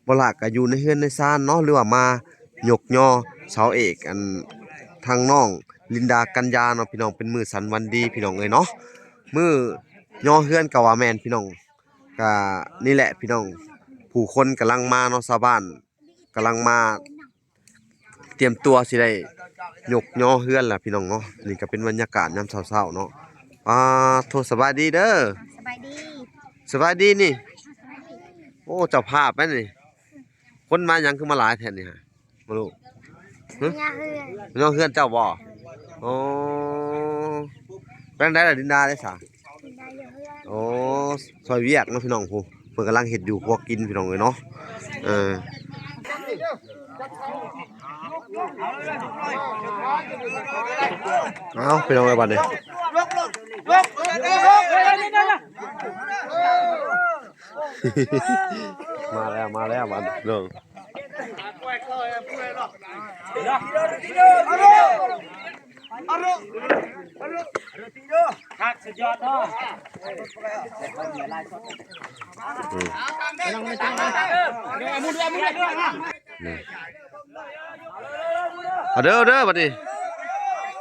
ບໍ່ຫຼ້າກະຢູ່ໃນເຮືອນໃນຊານເນາະ ຫຼືວ່າມາຍົກຍໍເສົາເອກ ອັນ ທາງນ້ອງລິນດາ ກັນຍາເນາະ ພີ່ນ້ອງ ເປັນມື້ສັນວັນດີ ພີ່ນ້ອງເອີຍເນາະ ມື້ຍໍເຮືອນກະວ່າແມ່ນ ພີ່ນ້ອງ. ກະນີ້ແຫຼະ ພີ່ນ້ອງ ຜູ້ຄົນກຳລັງມາເນາະ ຊາວບ້ານກຳລັງມາ ຕຽມຕົວຊິໄດ້ຍົກຍໍເຮືອນລະ ພີ່ນ້ອງເນາະ. ນີ້ກະເປັນບັນຍາກາດຍາມເຊົ້າໆເນາະ. ປາໂທ ສະບາຍດີເດີ. ສະບາຍດີ ສະບາຍດີນີ້. ໂອ້ ເຈົ້າພາບແມ່ນນີ້. ຄົນມາຫຍັງຄືມາຫຼາຍແທ້ນີ້ຫະ ມາລູກ? ຮຶ? ມາຍໍເຮືອນ ມາຍໍເຮືອນເຈົ້າບໍ່? ໂອ້ ເປັນຈັ່ງໃດລະ ລິນດາເດ້ສະ? ໂອ້ ຊ່ອຍວຽກເນາະ ພີ່ນ້ອງ. ຜູ້ ເພິ່ນກຳລັງເຮັດຢູ່ຄົວກິນ ພີ່ນ້ອງເອີຍເນາະ. ເອີ ເອົາ ພີ່ນ້ອງເອີຍ ບາດນີ້ ມາແລ້ວ ມາແລ້ວ ມາເດີ. ຄັກ ສຸດຍອດເນາະ. ອືມ ເອົາເດີ ເອົາເດີ ບາດນີ້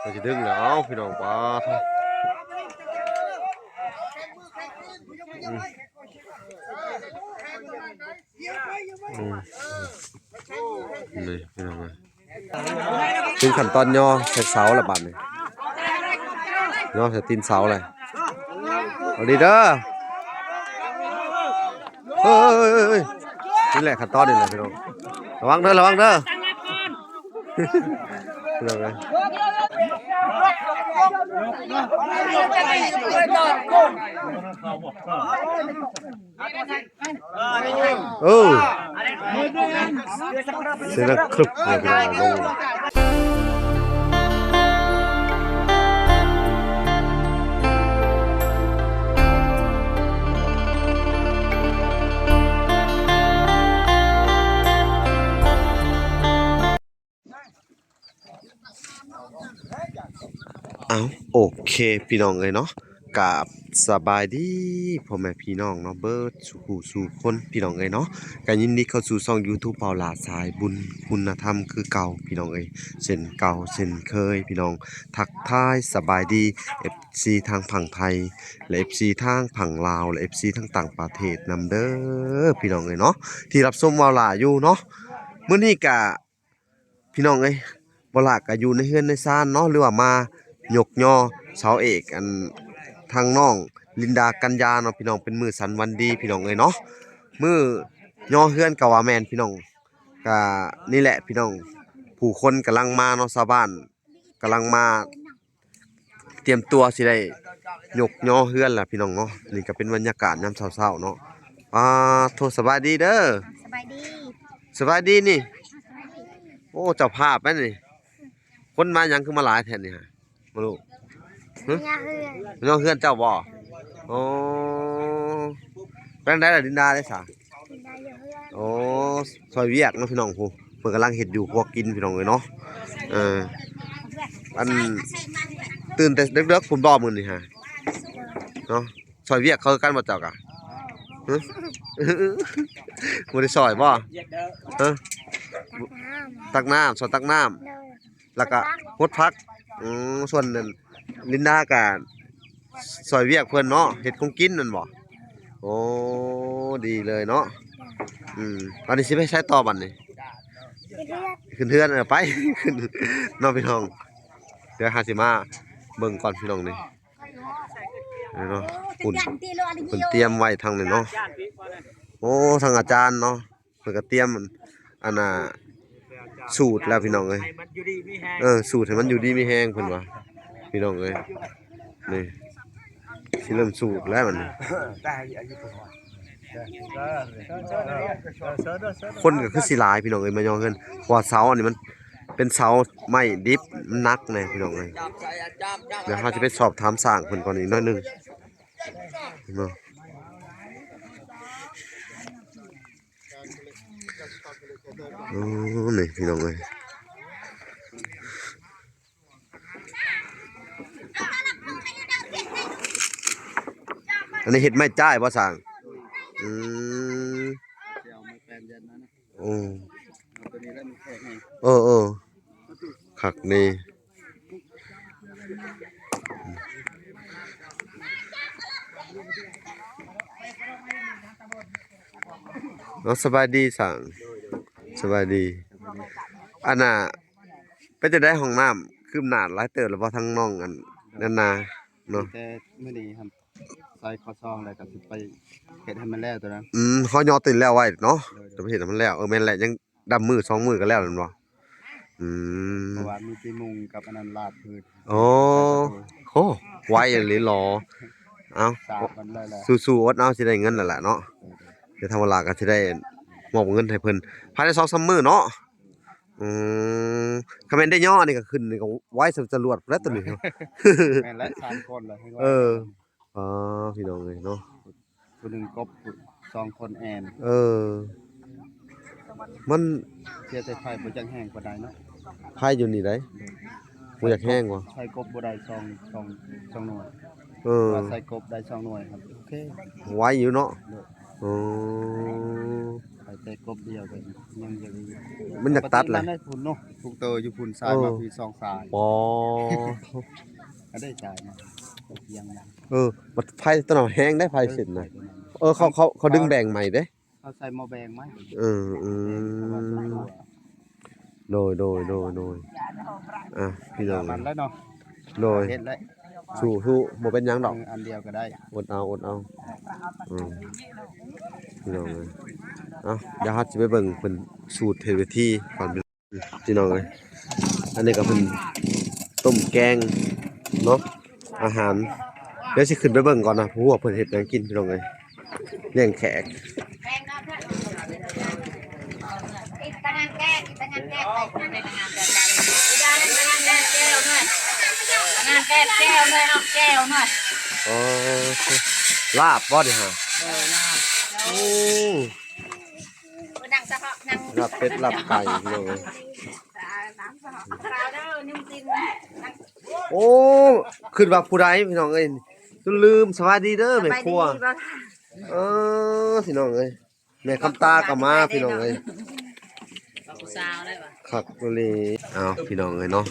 ເຮົາຊິດຶງແລ້ວ ເອົາ ພີ່ນ້ອງ ປາໂທ. ອືມ ອືມ ນີ້ພີ່ນ້ອງເອີຍ ເຖິງຂັ້ນຕອນຍໍໃສ່ເສົາລະບາດນີ້ ຍໍໃສ່ຕີນເສົາແລ້ວ. ເອົາດີເດີ ເອີຍ ນີ້ແຫຼະຂັ້ນຕອນນີ້ແຫຼະພີ່ນ້ອງ ລະວັງເດີ ລະວັງເດີ ພີ່ນ້ອງເອີຍ. ເອີ ສຽງດັງຄຶບເລີຍພີ່ນ້ອງເອີຍ. ເອົາ ໂອເຄ ພີ່ນ້ອງເອີຍເນາະ ກາບສະບາຍດີພໍ່ແມ່ພີ່ນ້ອງເນາະ ເບິດສູ່ຜູ້ສູ່ຄົນ ພີ່ນ້ອງເອີຍເນາະ. ກະຍິນດີເຂົ້າສູ່ຊ່ອງຢູທູບ ເບົາຫຼ້າສາຍບຸນຄຸນນະທຳຄືເກົ່າ ພີ່ນ້ອງເອີຍ ເຊັ່ນເກົ່າເຊັ່ນເຄີຍ ພີ່ນ້ອງ. ທັກທາຍສະບາຍດີ ເອັຟຊີ ທາງຝັ່ງໄທ ແລະ ເອັຟຊີ ທາງຝັ່ງລາວ ແລະ ເອັຟຊີ ທາງຕ່າງປະເທດນຳເດີ ພີ່ນ້ອງເອີຍເນາະ ທີ່ຮັບຊົມເບົາຫຼ້າຢູ່ເນາະ. ມື້ນີ້ກະ ພີ່ນ້ອງເອີຍ ເບົາຫຼ້າກະຢູ່ໃນເຮືອນໃນຊານເນາະ ຫຼືວ່າມາຍົກຍໍເສົາເອກ ອັນ ທາງນ້ອງລິນດາ ກັນຍາເນາະ ພີ່ນ້ອງ ເປັນມື້ສັນວັນດີ ພີ່ນ້ອງເອີຍເນາະ. ມື້ຍໍເຮືອນກະວ່າແມ່ນ ພີ່ນ້ອງ ກະນີ້ແຫຼະ ພີ່ນ້ອງ ຜູ້ຄົນກຳລັງມາເນາະ ຊາວບ້ານກຳລັງມາ ຕຽມຕົວຊິໄດ້ຍົກຍໍເຮືອນລະ ພີ່ນ້ອງເນາະ. ນີ້ກະເປັນບັນຍາກາດຍາມເຊົ້າໆເນາະ. ປາໂທ ສະບາຍດີເດີ. ສະບາຍດີ ສະບາຍດີນີ້. ໂອ້ ເຈົ້າພາບແມ່ນນີ້. ຄົນມາຫຍັງຄືມາຫຼາຍແທ້ນີ້ຫະ ມາລູກ? ຮຶ? ມາຍໍເຮືອນ ມາຍໍເຮືອນເຈົ້າບໍ່? ໂອ້ ເປັນຈັ່ງໃດລະ ລິນດາເດ້ສະ? ໂອ້ ຊ່ອຍວຽກເນາະ ພີ່ນ້ອງ. ຜູ້ ເພິ່ນກຳລັງເຮັດຢູ່ຄົວກິນ ພີ່ນ້ອງເອີຍເນາະ. ເອີ ອັນ ຕື່ນແຕ່ເດິກໆ ພຸ້ນບໍ່ມື້ນີ້ຫະ ເນາະ? ຊ່ອຍວຽກເຂົາຄືກັນບໍ່ເຈົ້າກະ? ຮຶ? ບໍ່ໄດ້ຊ່ອຍບໍ່? ຮຶ? ຕັກນ້ຳ ຊ່ອຍຕັກນ້ຳ ແລ້ວກະຫົດຜັກ. ອືມ ສ່ວນນັ້ນ ລິນດາກະຊ່ອຍວຽກເພິ່ນເນາະ ເຮັດຂອງກິນແມ່ນບໍ່? ໂອ້ ດີເລີຍເນາະ. ອືມ ບາດນີ້ຊິໄປໃສຕໍ່ບາດນີ້? ຂຶ້ນເຮືອນ ເອີ ໄປ ຂຶ້ນເນາະ ພີ່ນ້ອງ. ດຽວເຮົາຊິມາເບິ່ງກ່ອນ ພີ່ນ້ອງ ນີ້ ນີ້ເນາະ. ເພິ່ນ ເພິ່ນຕຽມໄວ້ທາງນີ້ເນາະ. ໂອ້ ທາງອາຈານເນາະ ເພິ່ນກະຕຽມ ອັນ ອັນນ່າ ສູດແລ້ວ ພີ່ນ້ອງເອີຍ. ເອີ ສູດໃຫ້ມັນຢູ່ດີມີແຮງ ເພິ່ນວ່າ ພີ່ນ້ອງເອີຍ. ນີ້ຊິເລີ່ມສູດແລ້ວບັດນີ້. ຄົນກະຄືຊິຫຼາຍ ພີ່ນ້ອງເອີຍ ມາຍໍເຮືອນ ເພາະວ່າເສົາອັນນີ້ມັນເປັນເສົາໄມ້ດິບ ມັນໜັກແນ່ ພີ່ນ້ອງເອີຍ. ດຽວເຮົາຈະໄປສອບຖາມຊ່າງເພິ່ນກ່ອນອີກໜ້ອຍໜຶ່ງເນາະ. ໂອ້ ນີ້ ພີ່ນ້ອງເອີຍ ອັນນີ້ເຮັດໄມ້ຈ້າຍບໍ່ຊ່າງ? ອືມ ອືມ ເອົາໂຕນີ້ແຫຼະມັນແຂກແຮງ ເອີໆ ຄັກນີ້. ເອົາ ສະບາຍດີຊ່າງ ສະບາຍດີ. ອັນນ່າ ເປັນຈັ່ງໃດຫ້ອງນ້ຳ ຄືບໜ້າຫຼາຍເຕີບແລ້ວບໍ່ ທາງນ້ອງອັນນັ້ນນາເນາະ? ແຕ່ມື້ນີ້ຫັ້ນ ໃສ່ຂໍ້ສອງແລ້ວກໍຊິໄປເຮັດໃຫ້ມັນແລ້ວຕົວນັ້ນ. ອືມ ເຮົາຍໍຕີນແລ້ວໄວ້ເນາະ ໂດຍໆ ຈະໄປເຮັດໃຫ້ມັນແລ້ວ. ເອີ ແມ່ນແຫຼະ ຍັງດຳມື້ສອງມື້ກໍແລ້ວແມ່ນບໍ່? ອືມ ເພາະວ່າມີຕີມຸງກັບອັນນັ້ນລາດພື້ນ. ໂອ້ ໂຫ ໄວອີ່ຫຼີຫຼໍ. ເອົາ ສາບມັນເລີຍແຫຼະ ສູ້ໆ ອົດເອົາ ຊິໄດ້ເງິນແລ້ວແຫຼະເນາະ. ໂດຍໆ ດຽວທາງວາລາກໍຊິໄດ້ມອບເງິນໃຫ້ເພິ່ນພາຍໃນສອງສາມມື້ເນາະ. ອືມ ຄັນແມ່ນໄດ້ຍໍນີ້ກໍຂຶ້ນນີ້ກໍໄວສ່ຳຈະຫຼວດພຸ້ນແຫຼະໂຕນີ້. ແມ່ນແຫຼະ ສາມຄົນແລ້ວ ເອີ ອໍ ພີ່ນ້ອງເອີຍເນາະ ຜູ້ໜຶ່ງກົບ ສອງຄົນແອນ. ເອີ ມັນເສຍແຕ່ໄຟບໍ່ຈັກແຮງປານໃດເນາະ. ໄຟຢູ່ນີ້ໃດ ບໍ່ຢາກແຮງຫວາ? ໃສ່ກົບບໍ່ໄດ້ສອງ ສອງ ສອງໜ່ວຍ. ເອີ ວ່າໃສ່ກົບໄດ້ສອງໜ່ວຍ ໂອເຄ ໄວຢູ່ເນາະ. ໂດຍ ເອີ ໃສ່ແຕ່ກົບດຽວກໍຍັງ ມັນຢາກຕັດແຫຼະ ມັນໄດ້ພຸ້ນເນາະ ທຸກໂຕຢູ່ພຸ້ນ ສາຍມາພີ້ສອງສາຍ. ອໍ ອັນໄດ້ສາຍມາ ຍັງ ເອີ ບັດໄຟຕົວນັ້ນແຮງໄດ໋ ໄຟເສັ້ນນະ. ເອີ ເຂົາ ເຂົາ ເຂົາດຶງແບ່ງໃໝ່ເດ້ ເຂົາໃສ່ໝໍ້ແບ່ງໃໝ່. ເອີ ອືມ ໂດຍໆໆໆ ອ່ະ ພີ່ນ້ອງ ມັນແລ້ວເນາະ. ໂດຍ ເຮັດແລ້ວ ສູ້ໆ ບໍ່ເປັນຫຍັງດອກ ເອີ ອັນດຽວກໍໄດ້ ອົດເອົາ ອົດເອົາ. ອືມ ພີ່ນ້ອງເອີຍ ເອົາ ດຽວເຮົາຊິໄປເບິ່ງເພິ່ນສູດເທວະທີກ່ອນ ພີ່ນ້ອງເອີຍ. ອັນນີ້ກໍເພິ່ນຕົ້ມແກງເນາະ ອາຫານ ດຽວຊິຂຶ້ນໄປເບິ່ງກ່ອນນະ ຜູ້ວ່າເພິ່ນເຮັດຫຍັງກິນ ພີ່ນ້ອງເອີຍ. ລ້ຽງແຂກ ອໍ ລາບບໍ່ນີ້ຫາ? ໂອ້ ລາບເປັດລາບໄກ່ ພີ່ນ້ອງເອີຍ. ໂອ້ ຄິດວ່າຜູ້ໃດ ພີ່ນ້ອງເອີຍ ຈົນລືມ. ສະບາຍດີເດີແມ່ຄົວ. ເອີ ພີ່ນ້ອງເອີຍ ແມ່ຄຳຕາກໍມາ ພີ່ນ້ອງເອີຍ ຜູ້ສາວໄດ້ຫວາ? ຄັກອີ່ຫຼີ. ອ້າວ ພີ່ນ້ອງເອີຍເນາະ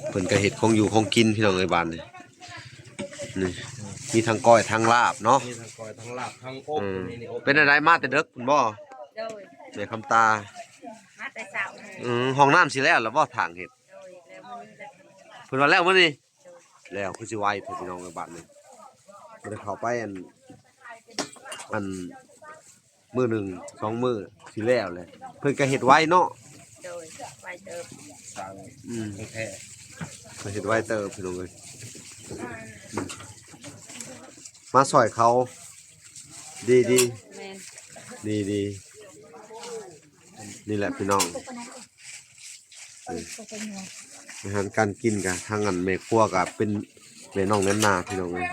ເພິ່ນກໍເຮັດຂອງຢູ່ຂອງກິນ ພີ່ນ້ອງເອີຍ ບາດນີ້. ນີ້ ມີທັງກ້ອຍທັງລາບເນາະ ມີທັງກ້ອຍທັງລາບທັງອົບ. ອືມ ນີ້ ນີ້ອົບ. ເປັນຈັ່ງໃດ ມາແຕ່ເດິກພຸ້ນບໍ່? ໂດຍ ແມ່ຄຳຕາ ມາແຕ່ເຊົ້າ. ອືມ ຫ້ອງນ້ຳຊິແລ້ວລະບໍ່ ທາງເຮັດ? ໂດຍ ແລ້ວມື້ນີ້ແຫຼະ ເພິ່ນວ່າແລ້ວມື້ນີ້. ໂດຍ ແລ້ວຄືຊິໄວແທ້ ພີ່ນ້ອງເອີຍ ບາດນີ້ ບໍ່ໄດ້ເຂົ້າໄປ ອັນ ອັນ ມື້ໜຶ່ງສອງມື້ຊິແລ້ວແຫຼະ ເພິ່ນກໍເຮັດໄວເນາະ. ໂດຍ ໄວເຕີບ ຊ່າງ ອືມ ແທ້ໆ ເພິ່ນເຮັດໄວເຕີບ ພີ່ນ້ອງເອີຍ. ອືມ ມາຊ່ອຍເຂົາ ດີໆ ແມ່ນ ດີໆ. ນີ້ແຫຼະພີ່ນ້ອງ ອືມ ອາຫານການກິນກະ ທາງອັນແມ່ຄົວກະເປັນແມ່ນ້ອງແນນນາ ພີ່ນ້ອງເອີຍ.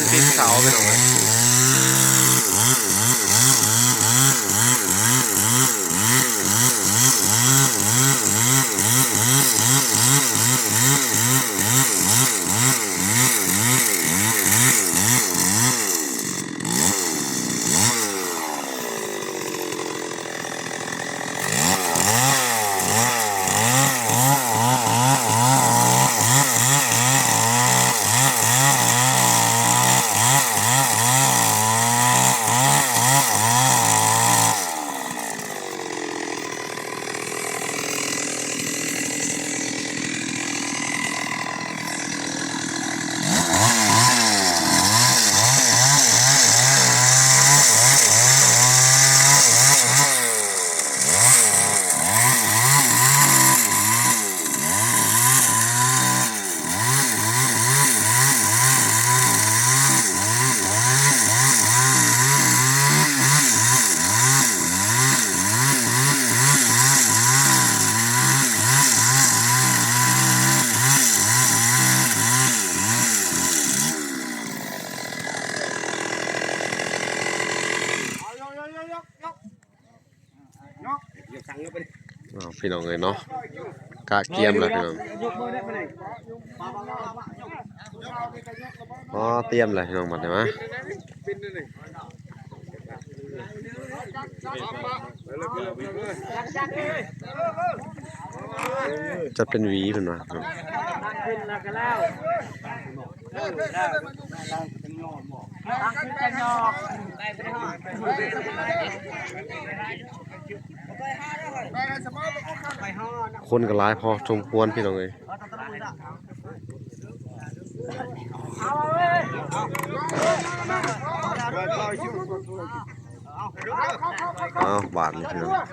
ຕີນເສົາ ພີ່ນ້ອງເອີຍ. ອ້າວ ພີ່ນ້ອງເອີຍເນາະ ກະກຽມແລ້ວພີ່ນ້ອງ. ອໍ ຕຽມແລ້ວພີ່ນ້ອງ ບັດນີ້ມາ ຈັດເປັນຫວີເພິ່ນວ່າ. ຄົນກໍຫຼາຍພໍສົມຄວນພີ່ນ້ອງເອີຍ. ອ້າວ ບາດນີ້ພີ່ນ້ອງ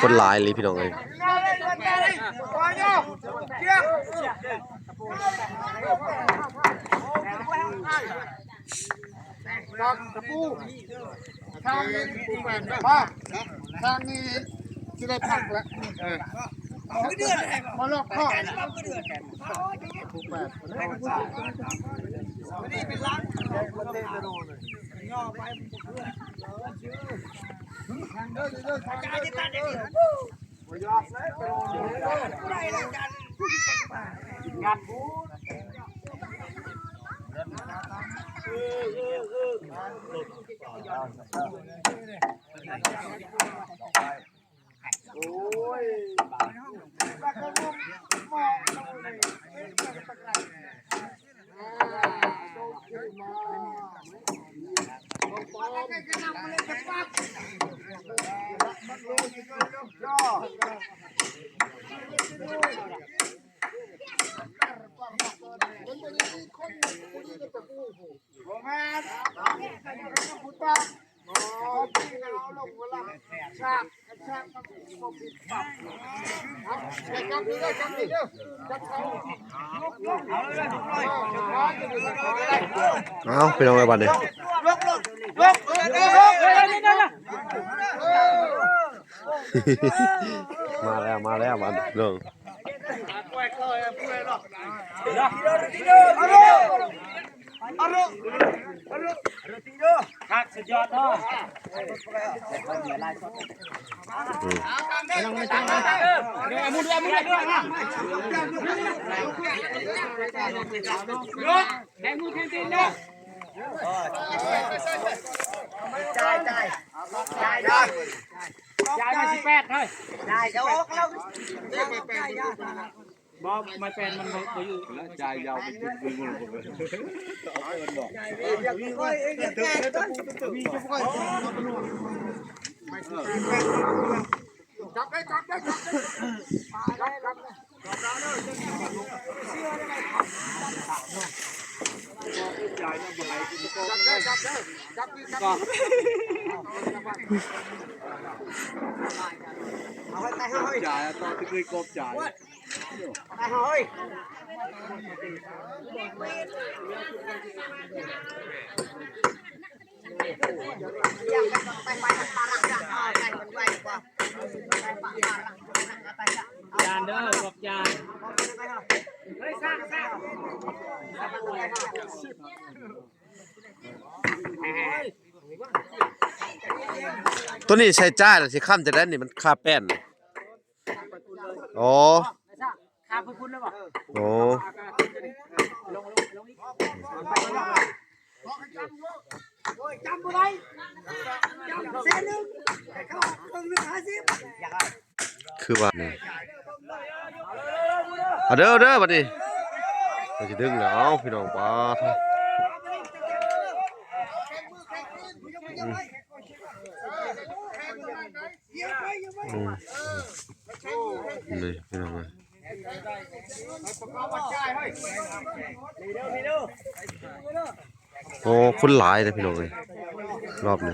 ຄົນຫຼາຍອີ່ຫຼີພີ່ນ້ອງເອີຍ. ຕອກຕະປູ ທາງນີ້ ທາງນີ້ຊິໄດ້ພັກລະ ເອີ ມາລອກຄອກ ເອົາ ພີ່ນ້ອງເອີຍ ບັດນີ້ ມາແລ້ວ ມາແລ້ວ ບັດນີ້ ພີ່ນ້ອງ. ຄັກ ສຸດຍອດເນາະ. ຈ່າຍ ຈ່າຍ ຈ່າຍ ຈ່າຍ ຈ່າຍມາສິບແປດເຮີ້ຍ ຈ່າຍ ຈະອອກແລ້ວ ບໍ່ ໄມ້ແປ້ນມັນບໍ່ ບໍ່ຢູ່ ແລ້ວຈ່າຍຍາວໄປກິນມື້ມື້ ເຂົາເອີ້ນບອກ ຈັບໄດ້ ຈັບໄດ້ ຈັບໄດ້ ຈັບໄດ້ ຈັບໄດ້ ຈັບໄດ້ ຈັບໄດ້ ຈັບໄດ້ ເອົາໄປ ໄປ ເອົາໄປ ຈ່າຍ ຕອນທີ່ເຄີຍກອບຈ່າຍ. ຈານເດີ ບອກຈານ ໂຕນີ້ໃສ່ຈານແລ້ວຊິຄ້ຳຈະໄດ້ນີ້ ມັນຄາແປ້ນ. ອໍ ຂ້າມໄປພຸ້ນແລ້ວບໍ່? ໂອ້ ຈຳບໍ່ໄດ້ ຈຳແສນໜຶ່ງ ເຂົ້າເຄິ່ງໜຶ່ງຫ້າສິບ ຄືວ່ານີ້ ເອົາເດີ ເອົາເດີ ບັດນີ້ ມັນຊິດຶງແລ້ວ ເອົາ ພີ່ນ້ອງ ປາດໂທ້ ອືມ ອືມ ນີ້ພີ່ນ້ອງເອີຍ ໂອ້ ຄົນຫຼາຍເດ້ພີ່ນ້ອງເອີຍ ລອບນີ້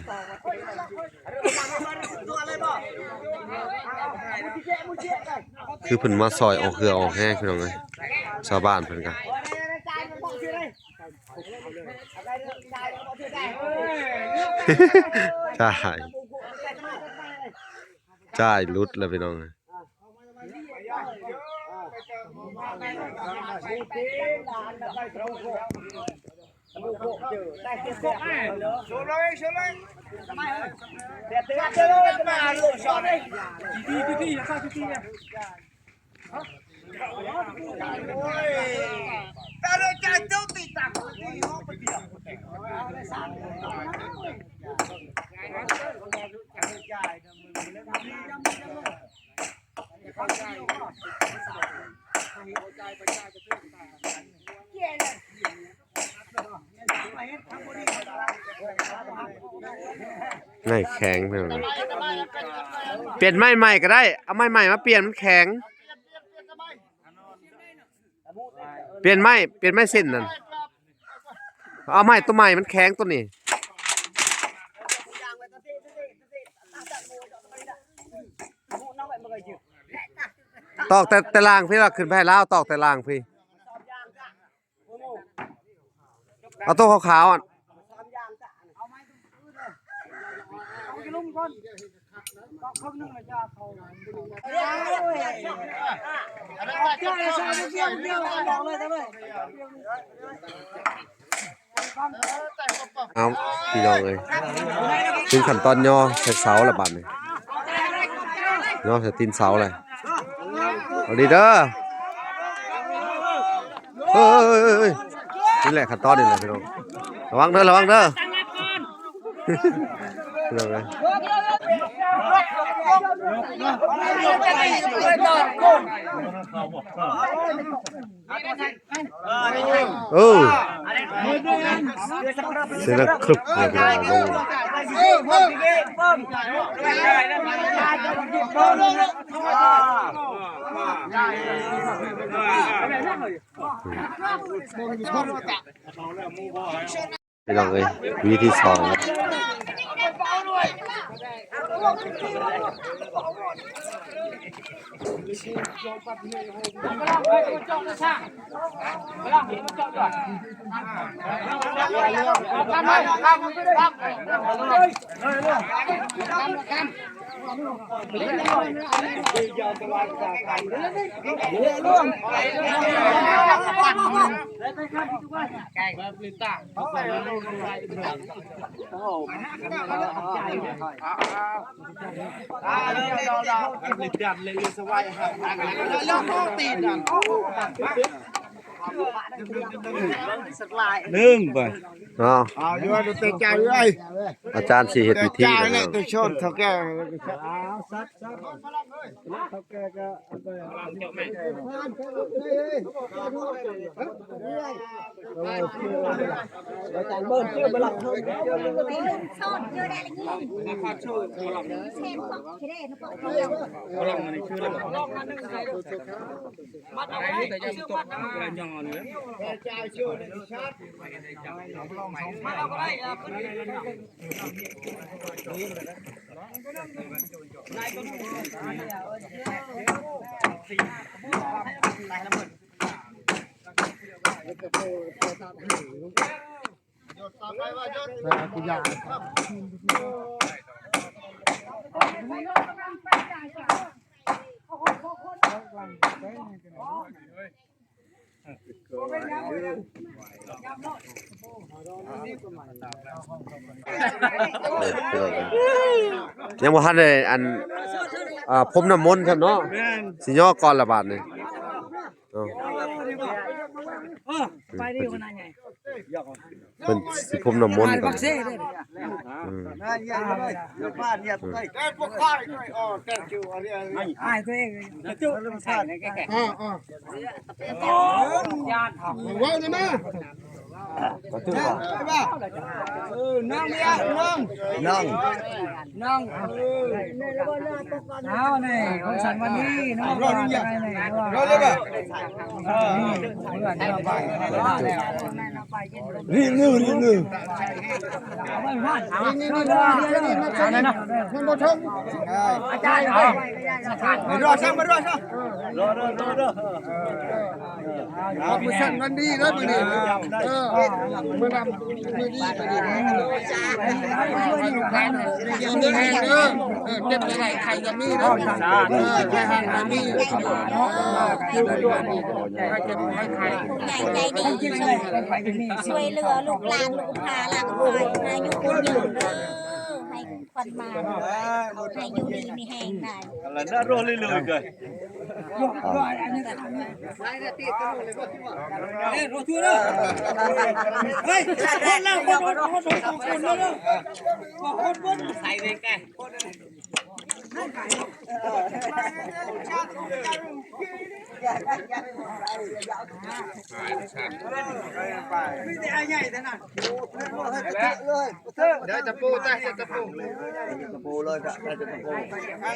ຄືເພິ່ນມາຊ່ອຍອອກເຫື່ອອອກແຮງພີ່ນ້ອງເອີຍ ຊາວບ້ານເພິ່ນກະ ຈ່າຍ ຈ່າຍຫຼຸດແລ້ວພີ່ນ້ອງເອີຍ ໄມ້ແຂງ ປ່ຽນໄມ້ໃໝ່ກໍໄດ້ ເອົາໄມ້ໃໝ່ມາປ່ຽນ ມັນແຂງ. ປ່ຽນໄມ້ ປ່ຽນໄມ້ເສັ້ນນັ້ນ ເອົາໄມ້ໂຕໃໝ່ ມັນແຂງໂຕນີ້. ຕອກແຕ່ ແຕ່ລ່າງພີ້ລະ ຂຶ້ນໄປໃຫ້ລາວ ຕອກແຕ່ລ່າງພີ້. ເອົາໂຕຂາວໆ ອັນ ເອົາ ພີ່ນ້ອງເອີຍ ເຖິງຂັ້ນຕອນຍໍໃສ່ເສົາລະບາດນີ້ ຍໍໃສ່ຕີນເສົາເລີຍ. ເອົາດີເດີ ເອີຍ ນີ້ແຫຼະຂັ້ນຕອນນີ້ແຫຼະພີ່ນ້ອງ ລະວັງເດີ ລະວັງເດີ ພີ່ນ້ອງເອີຍ. ເອີ ເສຍງດັງຄຶບເລີຍພີ່ນ້ອງເອີຍ ລົງ. ພີ່ນ້ອງເອີຍ ວີທີສອງ. ໜຶ່ງ ໄປ ເອົາ ເອົາຢູ່ ເອົາແຕ່ໃຈເອີຍ ອາຈານຊິເຮັດພິທີ ແຕ່ຊອນເຖົ້າແກ່ ເຖົ້າແກ່ກໍ ຍັງບໍ່ທັນໄດ້ອັນ ອ່າ ພົມນ້ຳມົນຊ້ຳເນາະ. ແມ່ນ ຊິຍໍກ່ອນລະບາດນີ້. ເອີ ສະບາຍດີຫົວໜ້າໃຫຍ່. ເພິ່ນຊິພົມນ້ຳມົນກັນ. ອືມ ເວົ້ານຳມາ. ນ້ອງເບຍ ນ້ອງ ນ້ອງ ນ້ອງ ເອີ ເອົານີ້ ຂອງສັນວັນນີ້ເນາະ. ເອີ ເພື່ອນເຮົາໄປ ນີ້ ນີ້ ນີ້ ນີ້ ນີ້ ມັນບໍ່ເຖິງ. ມາລໍຊະ ມາລໍຊະ. ເອົາ ມື້ສັນວັນດີເດີມື້ນີ້. ເອີ ມື້ດຳມື້ດີມື້ນີ້ ໃຫ້ລູກໃຫ້ມີແຮງເດີ. ເອີ ເຈັບຈະໄດ້ໄຂ້ຢ່າມີເດີ. ເອີ ໄຂ້ຫັນບໍ່ມີ ໃຫ້ເຈັບໄຂ້ໄຂ້ ຜູ້ໃຫຍ່ໃຈດີຊ່ວຍເຫຼືອລູກຫຼານ ລູກພາຫຼັງຄວາຍ ໃຫ້ຢູ່ຄົນຍືນເດີ ໃຫ້ ຂວັນມາ ໃຫ້ຢູ່ດີມີແຮງໄດ້. ອັນນັ້ນນະ ລໍເລື້ອຍໆ ເກີຍ ເຮີ້ຍ ຄົນລາວ ຄົນ ຄົນ ຄົນ ຄົນ ຄົນ ຄົນ ຄົນ ໄດ້ຕະປູ ໄດ້ຕະປູ ຕະປູເລີຍ ໄດ້ຕະປູ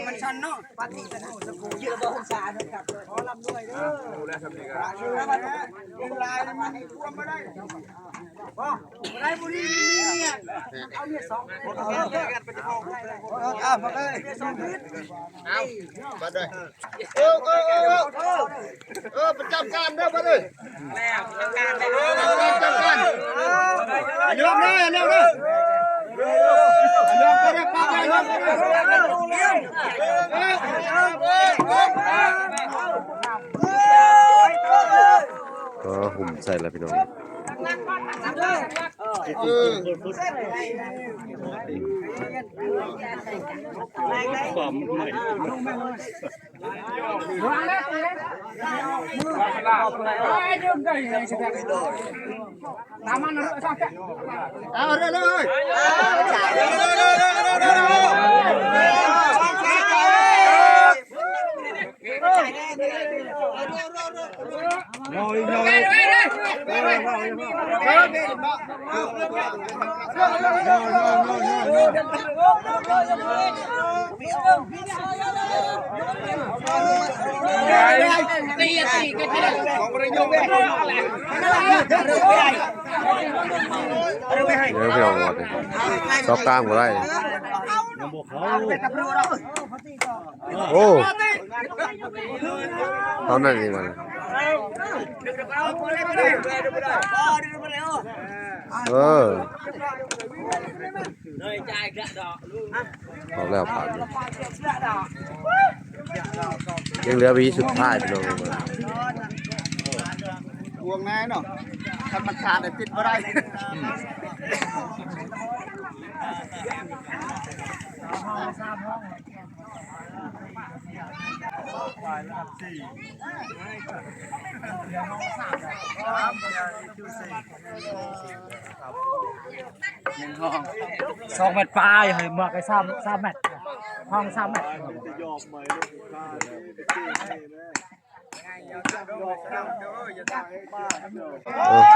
ມັນຊັນເນາະ ປາຕີເປັນຕະປູ ເຍອະບໍ່ຮັກສາເນາະ ຂໍລ່ຳລວຍເດີ ຫຼາຍມັນຄວມບໍ່ໄດ້ ບໍ່ໄດ້ ບໍ່ດີ ມີເມຍ ເອົາເມຍສອງຄົນ ເອົາເມຍສອງຄົນ ເອົາ ມາເລີຍ ເອົາ ມາເລີຍ ເອີ ເອີ ເອີ ເອີ ປະຈຳການເດີ ມາເລີຍ ແລ້ວ ປະຈຳການເດີ ປະຈຳການ ຍອມເດີ ຍອມເດີ ຍອມເດີ ຍອມເດີ ອໍ ຫຸ້ມໃສ່ລະພີ່ນ້ອງ. ເອົາເດີ ເດີ ເດີ ເດີ ເດີ ເດີ ເດີ ເດີ ເດີ ພີ່ນ້ອງ ວັດນີ້ ຊອກກາງບໍ່ໄດ້. ໂອ້ ເທົ່ານັ້ນເອງມັນ ເອີ ເອົາແລ້ວ ຜ່ານ ຍັງເຫຼືອວິທີສຸດທ້າຍ ພີ່ນ້ອງເອີຍ ຫ່ວງແນ່ເນາະ ຄັນມັນຂາດ ຕິດບໍ່ໄດ້. ສອງແມັດປາຍ ໃຫ້ໝວກໄອ້ສາມ ສາມແມັດ ຫ້ອງສາມແມັດ. ໂອເຄ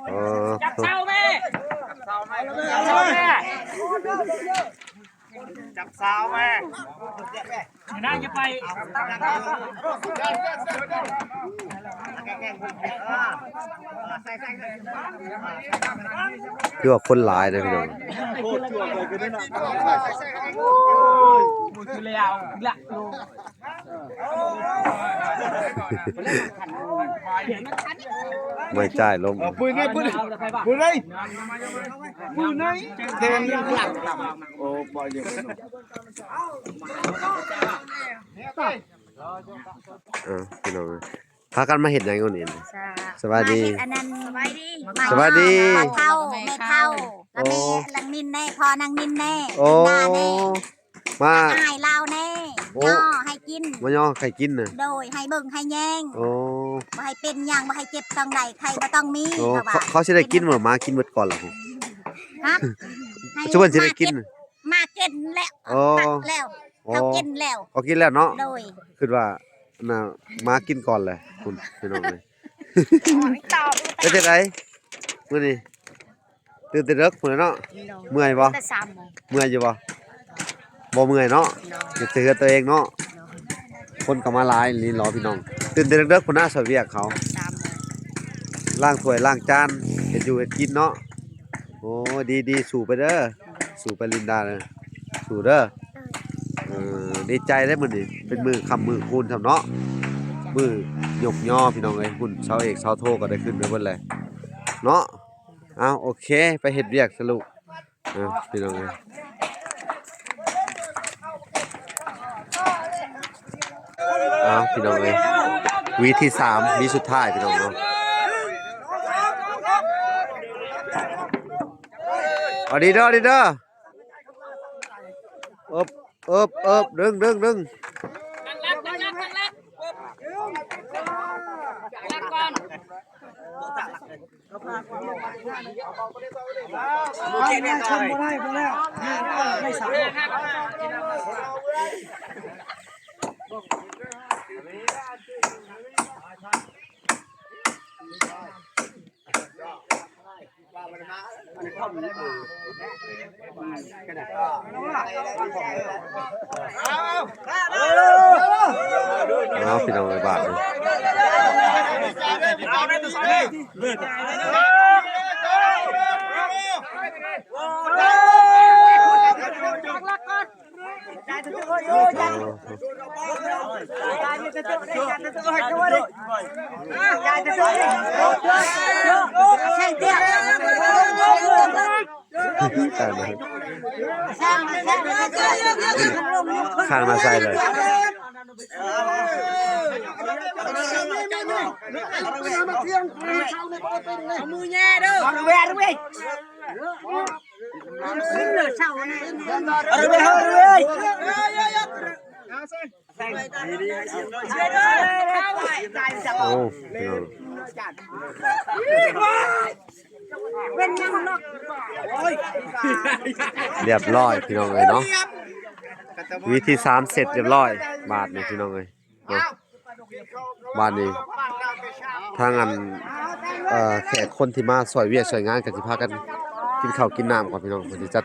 ເອີ ຈັບເສົາແມ່ ຈັບເສົາແມ່ ຈັບເສົາແມ່ ນາງຈະໄປ ຄືວ່າຄົນຫຼາຍເດ້ພີ່ນ້ອງ. ບໍ່ຈ່າຍລົມ ເອີ ປຸ້ຍນີ້ ປຸ້ຍນີ້ ປຸ້ຍນີ້ ປຸ້ຍນີ້ ໂອ້ ບໍ່ຢູ່ ເອີ ພີ່ນ້ອງເອີຍ ພາກັນມາເຮັດຫຍັງຢູ່ນີ້? ສະບາຍດີ ອັນນັ້ນ ສະບາຍດີ ສະບາຍດີ ພໍ່ເຖົ້າແມ່ເຖົ້າ ແລ້ວແມ່ນາງນິນແດ່ ພໍ່ນາງນິນແດ່ ໂອ້ ນາແດ່ ມາ ອ້າຍລາວແດ່ ໂອ້ ຍໍໃຫ້ກິນ ມາຍໍໃຫ້ກິນນະ ໂດຍ ໃຫ້ເບິ່ງໃຫ້ແຍງ ໂອ້ ບໍ່ໃຫ້ເປັນຫຍັງ ບໍ່ໃຫ້ເຈັບຕອງໃດ ໄຂ້ບໍ່ຕ້ອງມີ ໂອ້ ເຂົາວ່າ ເຂົາ ເຂົາຊິໄດ້ກິນບໍ່? ໝາກິນເບິດກ່ອນລະ ຮະ ໃຫ້ ຊິເພິ່ນຊິໄດ້ກິນ ໝາກິນແລ້ວ ໂອ້ ຕັກແລ້ວ ໂອ້ ເຂົາກິນແລ້ວ ເຂົາກິນແລ້ວເນາະ ໂດຍ ຄິດວ່າ ອັນນ່າ ໝາກິນກ່ອນແຫຼະ ພຸ້ນ ພີ່ນ້ອງເອີຍ ເປັນຈັ່ງໃດມື້ນີ້? ຕື່ນແຕ່ເດິກພຸ້ນແຫຼະເນາະ ໂດຍ ເມື່ອຍບໍ່? ແຕ່ສາມໂມງ ເມື່ອຍຢູ່ບໍ່? ບໍ່ເມື່ອຍເນາະ ໂດຍ ເຮັດແຕ່ເຮືອນຕົວເອງເນາະ ໂດຍ ຄົນກໍມາຫຼາຍອີ່ຫຼີເນາະ ພີ່ນ້ອງ ຕື່ນແຕ່ເດິກໆ ພຸ້ນນະ ຊ່ອຍວຽກເຂົາ ສາມໂມງ ລ້າງຖ້ວຍລ້າງຈານ ເຮັດຢູ່ເຮັດກິນເນາະ ໂອ້ ດີໆ ສູ້ໄປເດີ ສູ້ໄປລິນດາເດີ ສູ້ເດີ ເອີ ດີໃຈເດ້ມື້ນີ້ ເປັນມື້ຄ່ຳມື້ຄູນຊ້ຳເນາະ ມື້ຍົກຍໍພີ່ນ້ອງເອີຍ ຮຸ່ນເສົາເອກເສົາໂທກໍໄດ້ຂຶ້ນໄປເບິດແລ້ວເນາະ ເອົາ ໂອເຄ ໄປເຮັດວຽກຊະລູກ ເອີ ພີ່ນ້ອງເອີຍ ເອົາ ພີ່ນ້ອງເອີຍ ວີທີສາມ ວີສຸດທ້າຍ ພີ່ນ້ອງເນາະ ເອົາດີເດີ ດີເດີ ເອີບ ເອີບ ເອີບ ດຶງ ດຶງ ດຶງ ຕັ້ງຫຼັກ ຕັ້ງຫຼັກ ຕັ້ງຫຼັກ ຕັ້ງຫຼັກກ່ອນ ບໍ່ໄດ້ ບໍ່ໄດ້ ບໍ່ໄດ້ ເອົາ ພີ່ນ້ອງເອີຍ ບາດນີ້ ຂ້າງໜ້າໃສ່ເລີຍ ເອົາມືແຍ່ເດີ ເອົາແຫວນເວີຍ ໂອ້ ຮຽບຮ້ອຍ ພີ່ນ້ອງເອີຍເນາະ ວິທີສາມເສັດຮຽບຮ້ອຍ ບາດນີ້ ພີ່ນ້ອງເອີຍ ເນາະ ບາດນີ້ ທາງອັນ ເອີ ແຂກຄົນທີ່ມາຊ່ອຍວຽກຊ່ອຍງານກໍຊິພາກັນກິນເຂົ້າກິນນ້ຳກ່ອນ ພີ່ນ້ອງ ເພິ່ນຊິຈັດ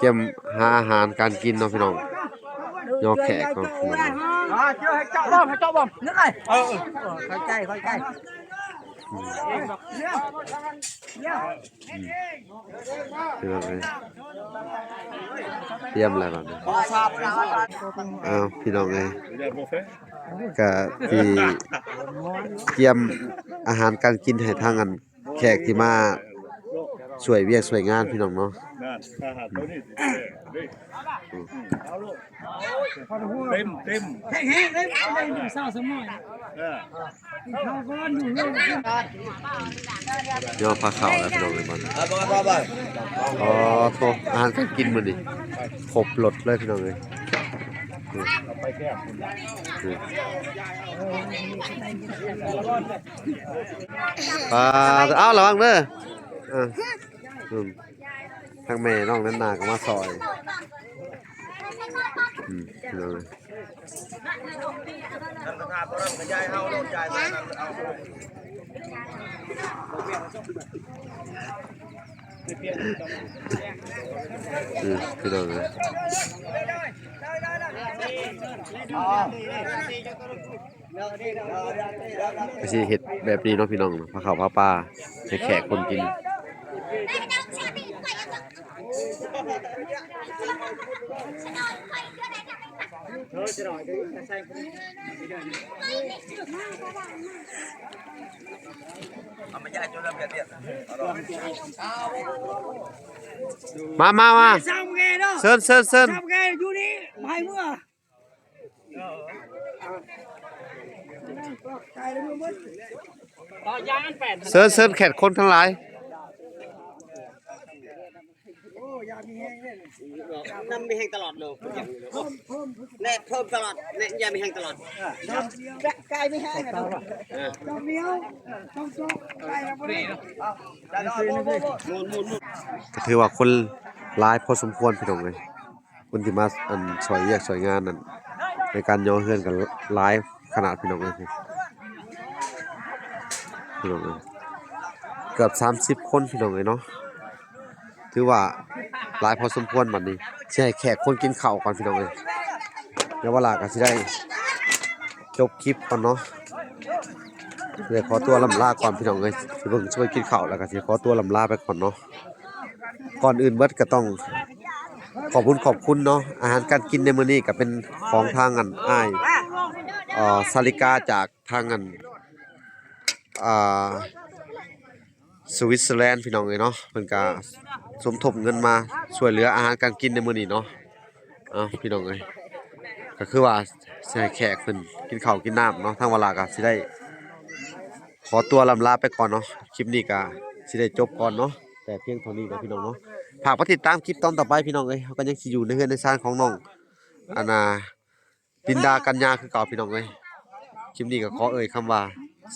ກຽມຫາອາຫານການກິນເນາະ ພີ່ນ້ອງ ຍໍແຂກເນາະ ພີ່ນ້ອງ ເອີ ເອີ ເອີ ເຂົ້າໃຈ ເຂົ້າໃຈ ອືມ ອືມ ພີ່ນ້ອງເອີຍ ຕຽມແລ້ວບາດນີ້ ອ້າວ ພີ່ນ້ອງເອີຍ ກະຊິກຽມອາຫານການກິນໃຫ້ທາງອັນແຂກທີ່ມາຊ່ວຍວຽກຊ່ວຍງານ ພີ່ນ້ອງເນາະ ນັ້ນ ອາຫານໂຕນີ້ ເຕັມ ເຕັມ ແຂກແຮງເດ້ ເອົາໄດ້ສາວສະໝອຍ ເອີ ກິນເຂົ້າກ່ອນຢູ່ເຮືອນ ຍໍພາເຂົ້າແລ້ວ ພີ່ນ້ອງເອີຍ ອໍ ໂທ້ ອາຫານການກິນມື້ນີ້ຄົບລົດເລີຍ ພີ່ນ້ອງເອີຍ ປາ ເອົາ ລະວັງເດີ ເອີ ອືມ ທາງແມ່ນ້ອງນັນນາກໍມາຊ່ອຍ ອືມ ພີ່ນ້ອງເອີຍ ອືມ ພີ່ນ້ອງເອີຍ ກໍຊິເຮັດແບບນີ້ເນາະ ພີ່ນ້ອງ ພາເຂົ້າພາປາໃຫ້ແຂກຄົນກິນ. ມາ ມາ ມາ ເຊີນ ເຊີນ ເຊີນ ຢູ່ນີ້ ໃຫ້ເມືອ ເຊີນ ເຊີນແຂກຄົນທັງຫຼາຍ. ນຳມີແຮງຕະຫຼອດໂລກ ແນະເພີ່ມຕະຫຼອດ ແນະຢ່າມີແຮງຕະຫຼອດ ກາຍມີແຮງ ເອີ ກໍຖືວ່າຄົນຫຼາຍພໍສົມຄວນພີ່ນ້ອງເອີຍ. ຄົນທີ່ມາ ອັນ ຊ່ອຍວຽກຊ່ອຍງານນັ້ນ ໃນການຍໍເຮືອນກໍຫຼາຍຂະໜາດພີ່ນ້ອງເອີຍ ພີ່ນ້ອງເອີຍ ເກືອບສາມສິບຄົນພີ່ນ້ອງເອີຍເນາະ ຖືວ່າຫຼາຍພໍສົມຄວນ. ບັດນີ້ຊິໃຫ້ແຂກຄົນກິນເຂົ້າກ່ອນພີ່ນ້ອງເອີຍ ແລ້ວວາລາກໍຊິໄດ້ຈົບຄລິບກ່ອນເນາະ ຊິໄດ້ຂໍຕົວລ່ຳລາກ່ອນພີ່ນ້ອງເອີຍ ຊິເບິ່ງຊ່ວຍກິນເຂົ້າ ແລ້ວກໍຊິຂໍຕົວລ່ຳລາໄປກ່ອນເນາະ. ກ່ອນອື່ນເບິດກໍຕ້ອງຂອບຄຸນ ຂອບຄຸນເນາະ ອາຫານການກິນໃນມື້ນີ້ກໍເປັນຂອງທາງອັນອ້າຍ ເອີ ສາລິກາ ຈາກທາງອັນ ອ່າ ສະວິດເຊີແລນພີ່ນ້ອງເອີຍເນາະ ເພິ່ນກະສົມທົບເງິນມາຊ່ວຍເຫຼືອອາຫານການກິນໃນມື້ນີ້ເນາະ. ເອົາ ພີ່ນ້ອງເອີຍ ກໍຄືວ່າຊິໃຫ້ແຂກເພິ່ນກິນເຂົ້າກິນນ້ຳເນາະ ທາງວາລາກໍຊິໄດ້ ຂໍຕົວລ່ຳລາໄປກ່ອນເນາະ ຄລິບນີ້ກໍຊິໄດ້ຈົບກ່ອນເນາະ ແຕ່ພຽງເທົ່ານີ້ນະພີ່ນ້ອງເນາະ. ຝາກໄປຕິດຕາມຄລິບຕອນຕໍ່ໄປພີ່ນ້ອງເອີຍ ເຮົາກໍຍັງຊິຢູ່ໃນເຮືອນໃນຊານຂອງນ້ອງ ອັນນ່າ ລິນດາ ກັນຍາ ຄືເກົ່າພີ່ນ້ອງເອີຍ. ຄລິບນີ້ກໍຂໍເອີ່ຍຄຳວ່າ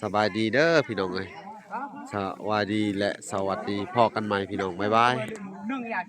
ສະບາຍດີເດີພີ່ນ້ອງເອີຍ ສະບາຍດີ ແລະ ສະຫວັດດີ ພໍ້ກັນໃໝ່ພີ່ນ້ອງ ບາຍບາຍ.